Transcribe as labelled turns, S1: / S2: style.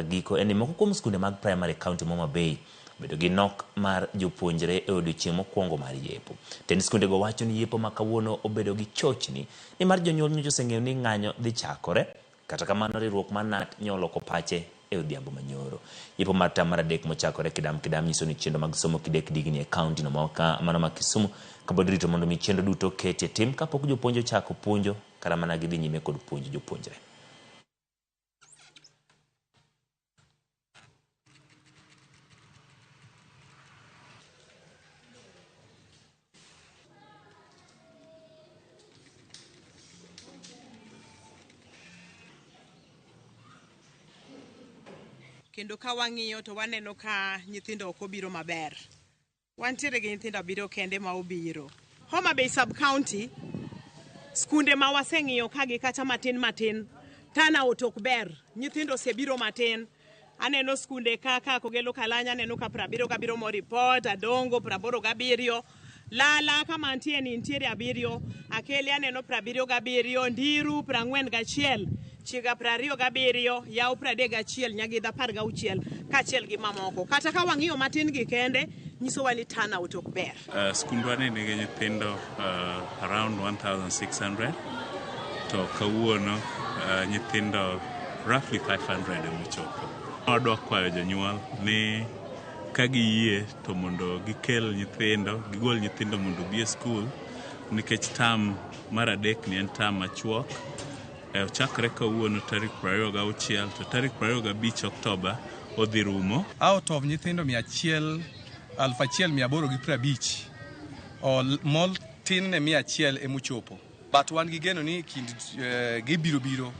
S1: Giko en ni moko kuom skunde mag primary e kaunti ma Homa Bay obedo gi nok mar jopuonjre e odiochieng' mokwongo mar yepo. Tend skundego wacho ni yepo ma kawuono obedo gi chochni nimar jonyuol nyocha oseng'eyo ni ng'anyo dhi chakore. Kata kamano riwruok mar KNUT nyo oloko pache e odhiambo manyoro. Yepo mar tam mar adek mochakore kidam kidam nyiso ni chenro mag somo kidek digni e kaunti no mano ma Kisumu kapod irito mondo mi chenro duto oketi e tim kapok jopuonj ochako puonjo kata mana gidhi nyime kod puonjo jopuonjre.
S2: Kendo ka wang'iyo to waneno ka nyithindo ok obiro maber. Wantiere gi nyithindo abiriyo kende ma obiro. Homa Bay sub county, skunde ma waseng'iyo ka gi kacha matin matin, turnout ok ber, nyithindo osebiro matin. Aneno skunde kaka Kogelo Kalanya, aneno ka 77 mo report, Adongo 87, Lala kama antie ni nitiere abiriyo, Akeli aneno 77, Ndiru 41, Chiga 27, Yaw 31, Nyagidha 16 kaachiel gi mamoko. Kata ka wang'iyo matin gi kende, nyisowa ni turnout ok ber.
S3: Skundwa ni nigi nyithindo around 1600 to kawuono nyithindo roughly 500 ema ochopo. Wadwa kwayo jonyuol ni ka giyie to mondo gikel nyithindo, gigol nyithindo mondo obi e skul nikech term mar adek ni en term machuok. Ochakre kawuono tarik 26 to tarik 25 Oktoba odhi rumo.
S4: Out of nyithindo 100, 1850, mol tin ne 100 emochopo. But wan gi geno ni kind gibiro biro.